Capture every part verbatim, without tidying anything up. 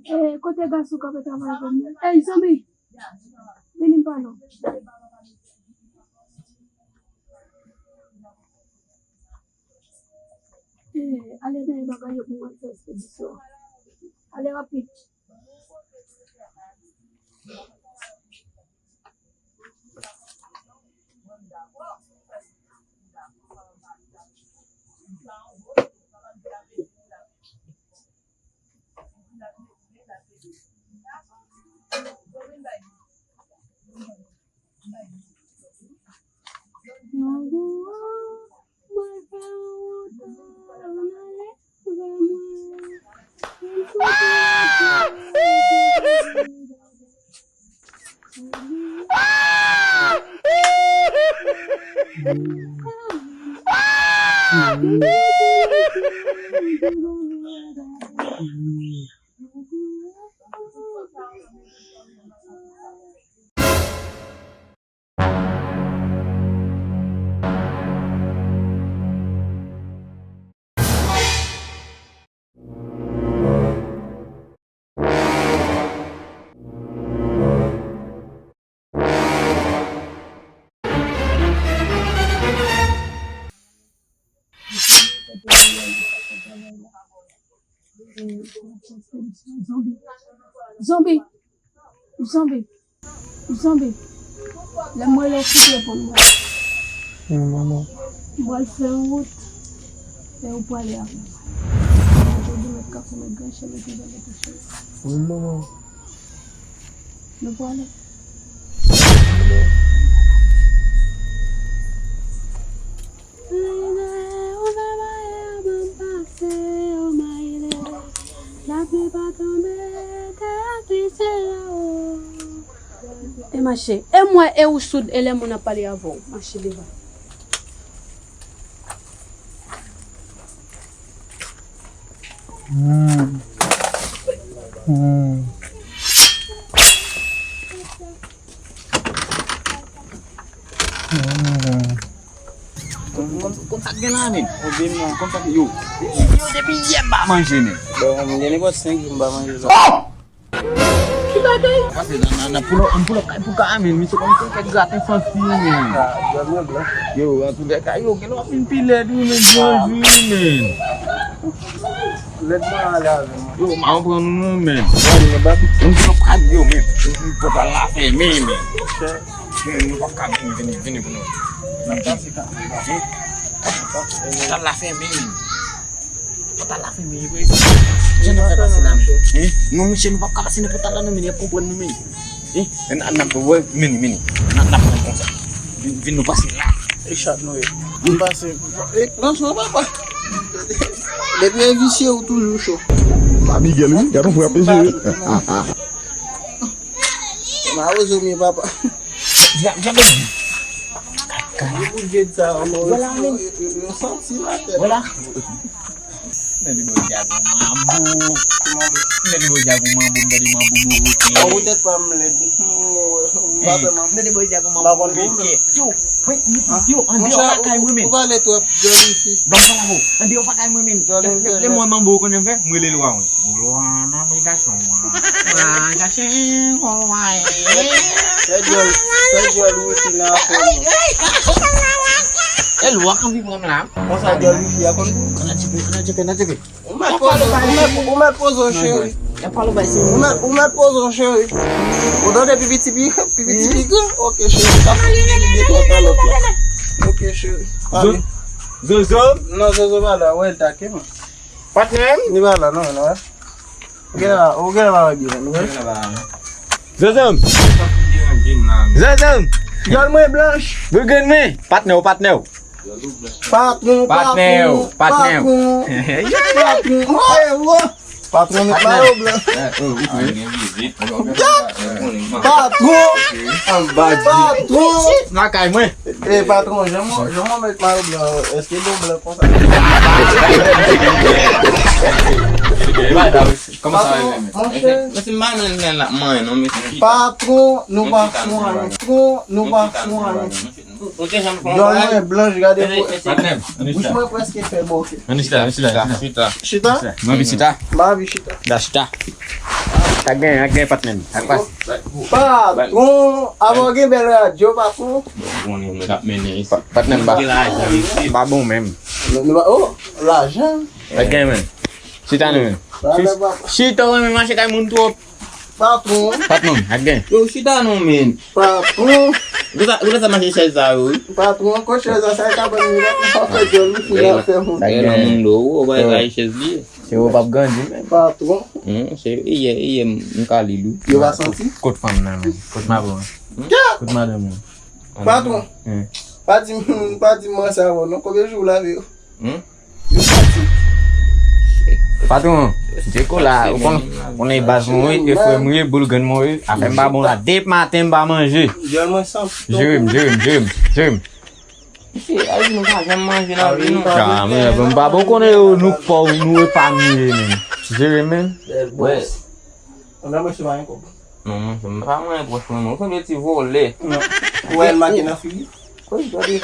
Eh, kote gason k ap travay avè m nan? Ey, zanmi! Vini m pale w. Eh, ale nan bagay yo pou mwen fè ekspedisyon. Ale rapid. Zonbi. Zonbi. Zonbi. Lè m rele w, koupe pou m. Wi, manman. M pral fè yon wout. E ou prale avè m. Jodi mèt kafe, mèt granchè, mèt granchè. Wi, manman. Nou prale. E mache. E mwen, e ou soud, e lè moun ap pale avè w. Mache devan. Hmm. Hmm. Konn sa k gen la, men. Konn sa k yo. Yo, depi yè m pa manje, men. Bon, m gen nenpòt senk jou m pa manje la. Oh! Ki bagay? Pase nan, nan, nan pull up, m pull up kay pou ka, men. Misye konn fè kèk graten santi, men. Yo, antoulèka, yo, gen lè w ap vin pi lèd, wi, men, Joji, men. Lèd mwen ale avè m. Yo, m a pran nou, non, men. Mwen, mwen, babi. M di nou pa di yo, men. M di nou pa la fè, men, men. Men, nou pa ka vini, vini, vini pou nou. N ap pase ka. Pòtal la fèmen, men. Pòtal la fèmen, wi. Jan nou fè pase la, men. Hein? Non, mesye, nou pa ka pase nan pòtal la, non, men. Y ap konprann nou, men. Hein? N ap, n ap, wè, men, men. N ap, n ap pran konsa. Vin, vin nou pase la. E chat nou ye. Vin pase. E, pran swen, papa. Depi e visye, ou toujou cho. Pa Miguel, wi. Gad yon frè ap mesye. Mawozo, men, papa. Vya, vya, vya. Kaka. Yo pou djed sa, yo, yo, yo santi la tèt. Vwala. Nèg li bò djag on manbo. Nèg li bò djag on manbo, m tande manbo move kè. Bon, poutèt pa m lèd. M pa fè manbo. Nèg li bò djag on manbo move kè. Yo, yo, andeyò lakay mwen menm. Ou pale twòp, jòl isi. Bon, pale avè w. Andeyò lakay mwen menm. Lè, lè, lè mwen manbo, ou konnen m fè? M rele lwa mwen. Lwa nan apligasyon an. Mwen chache yon lwa. Fè djòl, fè djòl wifi nan afè mwen. E lwa k anvi pran m la. Konsa djòl wifi a konn pou. Ann tcheke, ann tcheke, ann tcheke. Ou mèt poze, ou mèt, ou mèt poze w, cheri. Ou mèt, ou mèt poze w, cheri. Ou tande pi piti pi, pi piti pi gran. Ok, cheri. Sa fè de twa kalòt la. Ok, cheri. Zozo? Non, Zozo pa la. Wè, l take mwen. Patnè m? Li pa la, non, non. Ou gen la, ou gen la, pa wè byen, non. Zozo m. Zozo m. Djòl mwen blanch. Bougoun mwen. Patnè w, patnè w. Patwon, patwon, patwon. Patwon. Hey, wo. Patwon met mayo blan. Patwon. Patwon. Lakay mwen. E patwon, jan mwen, jan mwen met mayo blan, èske gen blan konsa? Kòman sa va, men? Monchè. Mwen se m pa nan, nan, nan, mwen, non, men se pita. Patwon, nou pa sou anyen. Patwon, nou pa sou anyen. Djòl mwen blanch, gade pou. Patnè m, ann chita. Bouch mwen prèske fè bòkè. Ann chita, ann chita, ann chita. Chita? Mwen anvi chita. M pa anvi chita. Da chita. Sa gen, sa gen, patnè m. Sa k pase? Patwon, avan gen bèl radyo, patwon. Bon, nou t ap mennen isi. Pa- Patnè m, ba, ba bon menm. Nou, nou ba, oh, lajan. Sa gen, men. Chita non, men. Chita, ou renmen mache kay moun twòp. Patwon. Patnè m, sa gen. Yo, chita non, men. Patwon. Ou ta, ou ta mache chèz sa yo, wi. Patwon, kot chèz sa, sa e kabann li la, ou pa fè djòl, ou fin ap fè moun. Sa gen. Moun do, ou pa kay chèz li. Se ou p ap grandi menm. Patwon. Hmm, se iyè, iyè, m ka li l wi. Yo pa santi? Kot fanm nan, men? Kot madanm nan? Kot madanm nan? Patwon. Hmm. Pa di m, pa di m mwen sa avè w non. Konbyen jou w lave yo? Hmm? Yo santi. Patwon, Djeko la, ou konn, konnen baz mwen wi, e frè m wi, boul grenn mwen wi. Afè m pa bon la. Depi maten m pa manje. Jere m, jere m, jere m, jere m. Mesye, ay, nou pa janm manje nan vi nou. Ah, men, bon, m pa bon konnen yo, nou pòv, nou epanye, men. Jere, men. Bèl bòs. Ou nan mwen se pa yon kòb. Non, mwen, se m pa mwen pwòch mwen, non. Ou sanble ti vòlè. Non. Ou wè l make nan figi? Wi, gade.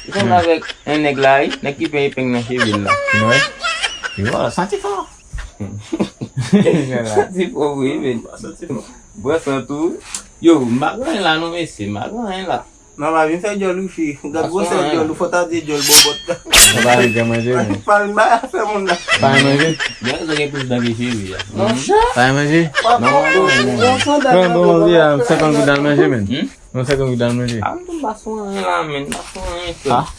Li sanble avèk yon nèg la, wi. Nèg ki penyen epeng nan cheve l la. Mwen? Yo, santi fò. Santi fò, wi, men. Santi fò. Bwè san tou. Yo, m pa gen anyen la, non, mesye. M pa gen anyen la. Non, pa vin fè djòl ou fi. Gad gwosè djòl ou, fò ta di djòl bòbòt la. Sa pa vin fè manje, men. Pa vin bay afè moun nan. Pa vin manje? Gen rezon gen plis dan ke cheve a. Monchè. Pa vin manje? Non, non, non. Bon, bon, bon, bon, senkant goud al manje, men. Hmm? Non, senkant goud al manje. Ah, m pa sou anyen la, men. M pa sou anyen, frè. Ah.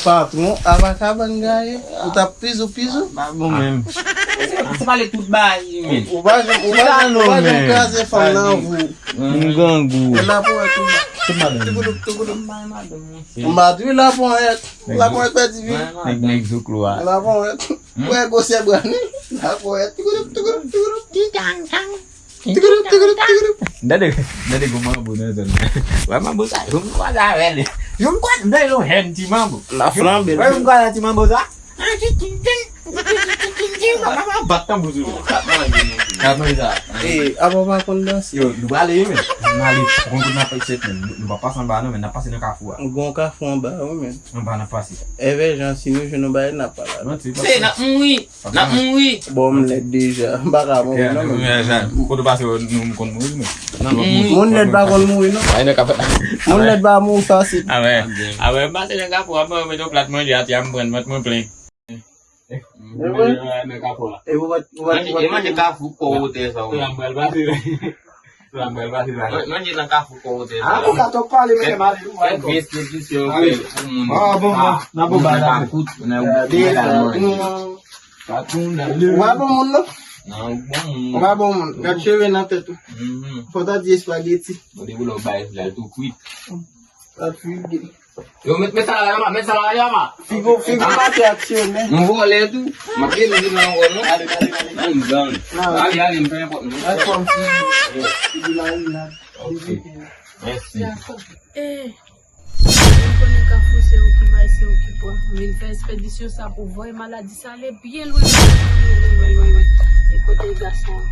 Patwon, apa kabann gaye? Ou t ap pizou, pizou? Pa bon, men. Se pale tout bagay, men. Ou pa janm, ou pa janm, ou pa janm kraze fanm nan vou. M grangou. E laponyèt ou ba. Tout madanm. Tougoudoup, tougoudoup. M bay madanm, monchè. M ba di laponyèt. Laponyèt pèdi vi. Nèg, nèg zoklo a. Laponyèt. Wè gwosè bra ni. Laponyèt. Tougoudoup, tougoudoup, tougoudoup. Ti tang tang. Tougoudoup, tougoudoup, tougoudoup. Gade, gade gwo manbo nan zòn nan. Wè manbo sa, yo m kwaze avè l. Yo m kwaze, m tande yon jèn ti manbo. La flanbe. Wè yo m kwaze ti manbo sa. Bat tanbou sou li. Bat manje, manje. Bat manje sa. E, apa w pa konn danse? Yo, nou prale wi, men. Nou ale, pran kout nan pèsèt, men. Nou, nou pa pase anba, non, men n ap pase nan kafou a. Gon kafou anba, wi, men. Anba n ap pase. Evèjan, si nou jwenn yon bagay, n ap pale. Se, n ap mouri. N ap mouri. Bon, m lèd deja. M pa ka mouri, non, men. Kote w pase, nou, m konn mouri, men. N ap mouri. Moun lèd pa konn mouri, non. Ay, nan kafou. Moun lèd pa mouri fasil. Avè, avè, m pase nan kafou a, mwen met yon plat manje atè a, m pran, vant mwen plen. E vre? E manje kafou kò wotè sa ou. La m pral pase. La m pral pase la. Manje nan kafou kò wotè sa. Ah, ou ka twòp pale, mesye, m ale. Fè vye enstitisyon, fè pou moun. Ah, bon, bon. Nan bon bagay. Ou pa bon moun, non? Non, ou bon moun. Ou pa bon moun. Gad cheve nan tèt ou. Fò ta di espageti. Ou te vle bay la tou kwit. Sa figi. Yo, met, met sa la, met sa la, met sa la. Figo, figo pati ak chene. M vòlè tou. M ap rele li nan wòl, non. Ale, ale, ale. Mwen m gang. Ale, ale, m fè nenpòt, non. Al kòm si. Figo la, wi, la. Ok. Mèsi. Eh, mwen konnen kafou se ou ki bay, se ou ki pran. M vin fè espedisyon sa pou voye maladi sa ale byen lwen, lwen, lwen, lwen, lwen, lwen. E kote gason an?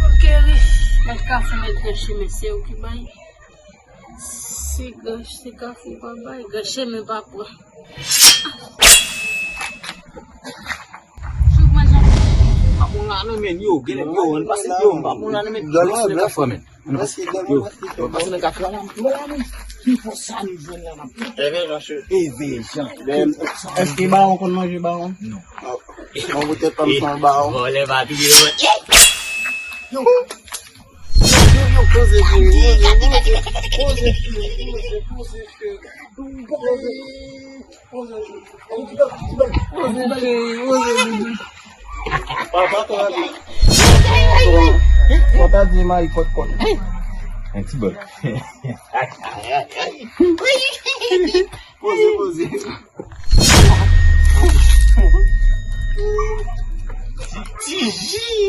Pou l geri, mèt kafou, mèt gran chemen, se ou ki bay. Si gran, si kafou pa bay, gran chemen pa pran. Chou manje. Pa bon la non, men, yo, genlè yo, ann pase yo, pa bon la non, men. Yo, se nan kafou a, men. Ann pase, yo, ann pase nan kafou a la, men. Ki fòs sa nou jwenn la, men. Evè Jan, chou. Evè Jan. Èske bawon konn manje bawon? Non. Mwen poutèt pa m son ba ou. Vòlè pa touye vòlè. Yo. Yo, yo, yo, poze fye, poze fye, poze fye, poze fye. Poze fye, poze fye, poze fye. Papa, to la di. Papa di mari kot kot. Un ti bol. Poze, poze.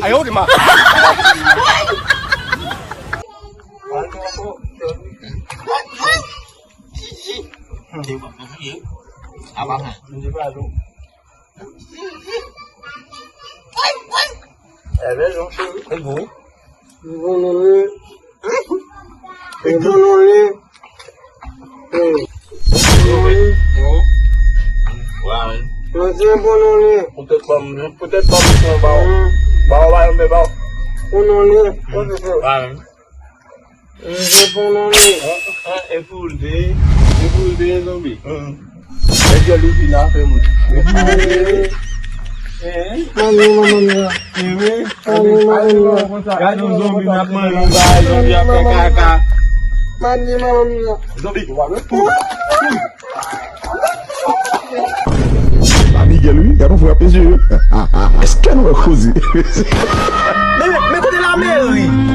Ayo, de ma. Apa, apa? Enben, non, cheri. E bon. Bon, non, non. E bon, non, non. E bon, non, non. Mwen se bon, non, non. Poutèt pa m, poutèt pa m, ba w, ba w, ba w, ba w. Ou non li, ou se se. Pa menm. Ou se pou non li. An, an, e pou l de, e pou l de, zonbi. Nèg yo li vin a fè moun. Manmi, manman mia. Manmi, manman mia. Gade yon zonbi n ap manje, yon bagay, zonbi ap fè kaka. Manmi, manman mia. Zonbi. Pa Miguel, wi, gad yon frape zye. Èske nou wè koze? Men, men, men kote lameri?